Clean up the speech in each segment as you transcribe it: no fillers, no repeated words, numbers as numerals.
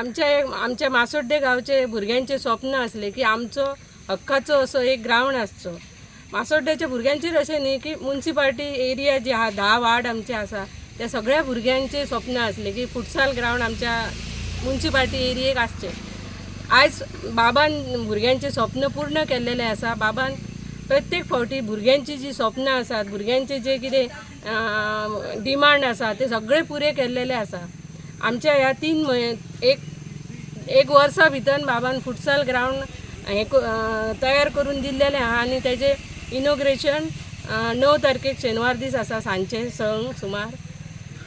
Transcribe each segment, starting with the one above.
आमच्या आमच्या मासोड्डे गांवचे भुरग्यांचे स्वप्न आसलें की आमचो हक्काचो असो एक ग्रावंड आसचो. मासोड्ड्याच्या भुरग्यांचेर अशें न्ही की मुन्सिपाल्टी एरिया जी आहा, 10 वार्ड आमचे आसा, त्या सगळ्या भुरग्यांचे स्वप्न आसलें की फुटसाल ग्रावंड आमच्या मुन्सिपाल्टी एरियेक आसचें. आयज बाबान भुरग्यांचें स्वप्न पूर्ण केल्लेलें आसा. बाबान प्रत्येक फावटी भुरग्यांची जी स्वप्नां आसात, भुरग्यांचे जे कितें डिमांड आसा ते सगळे पुरे केल्लेले आसा. आमच्या ह्या 3 म्हयने एक एक वर्सा भितर बाबान फुटसाल ग्रावंड हें तयार करून दिल्लेलें आहा आनी तेजें इनॉग्रेशन 9 तारखेक शेनवार दीस आसा, सांजचे 6 सुमार.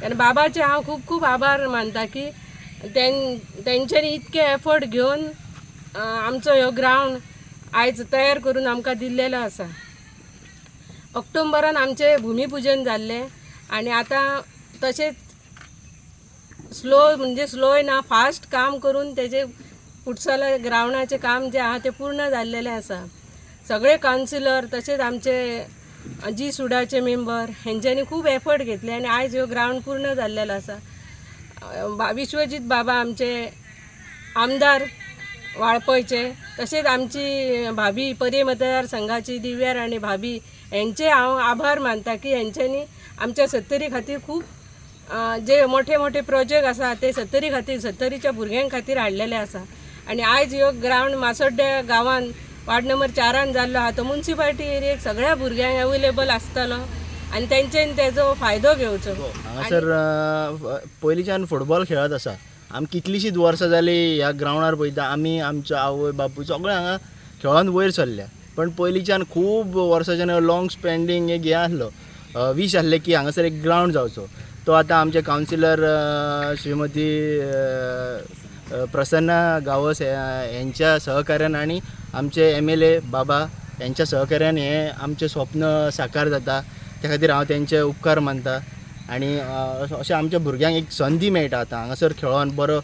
आनी बाबाचे हांव खूब खूब आभार मानता की तेंच्यांनी इतके एफर्ट घेवन आमचो ह्यो ग्रावंड आयज तयार करून आमकां दिल्लेलो आसा. ऑक्टोबरान आमचें भुमीपुजन जाल्लें आनी आतां तशेंच स्लो, म्हणजे स्लोय ना, फास्ट काम करून तेजे फुटसाल ग्रावंडाचें काम जें आहा तें पूर्ण जाल्लेलें आसा. सगळे कावन्सिलर तशेंच आमचे जी सुडाचे मेंबर हेंच्यांनी खूब एफर्ट घेतले आनी आयज ह्यो ग्रावंड पूर्ण जाल्लेलो आसा. विश्वजीत बाबा आमचे आमदार वाळपयचे, तशेंच आमची भाभी पर्ये मतदारसंघाची दिव्या राणे भाभी हेंचे हांव आभार मानता की हेंच्यांनी आमच्या सत्तरी खातीर खूब जे मोठे मोठे प्रोजेक्ट आसा ते सत्तरी खातीर, सत्तरीच्या भुरग्यां खातीर हाडलेले आसा. आनी आयज ह्यो ग्रावंड मासोड्ड्या गांवान वार्ड नंबर 4 जाल्लो आहा, तो मुन्सिपाल्टी एरियेक सगळ्या भुरग्यांक अवेलेबल आसतलो आनी तेंच्यांनी तेजो फायदो घेवचो. हांगासर पयलींच्यान फुटबॉल खेळत आसा. आमी कितलींशींच वर्सां जालीं ह्या ग्रावंडार पळयता. आमी, आमचो आवय बापूय सगळे हांगा खेळोन वयर सरल्या. पण पयलींच्यान खूब वर्सांच्यान लॉंग स्पेंडींग एक हें आसलो, वीश आसलें की हांगासर एक ग्रावंड जावचो. तो आतां आमचे कावन्सिलर श्रीमती प्रसन्ना गांवस हेंच्या सहकार्यान आनी आमचे MLA बाबा हेंच्या सहकार्यान हें आमचें स्वप्न साकार जाता. त्या खातीर हांव तेंचे उपकार मानता. आनी अशें आमच्या भुरग्यांक एक संदी मेळटा आतां हांगासर खेळोन बरो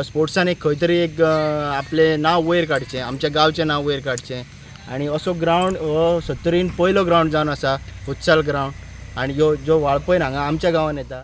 स्पोर्ट्सान एक खंय तरी एक आपलें नांव वयर काडचें, आमच्या गांवचें नांव वयर काडचें. आनी असो ग्रावंड हो सत्तरीन पयलो ग्रावंड जावन आसा, फुटसाल ग्रावंड. आनी ह्यो ज्यो वाळपयन हांगा आमच्या गांवान येता.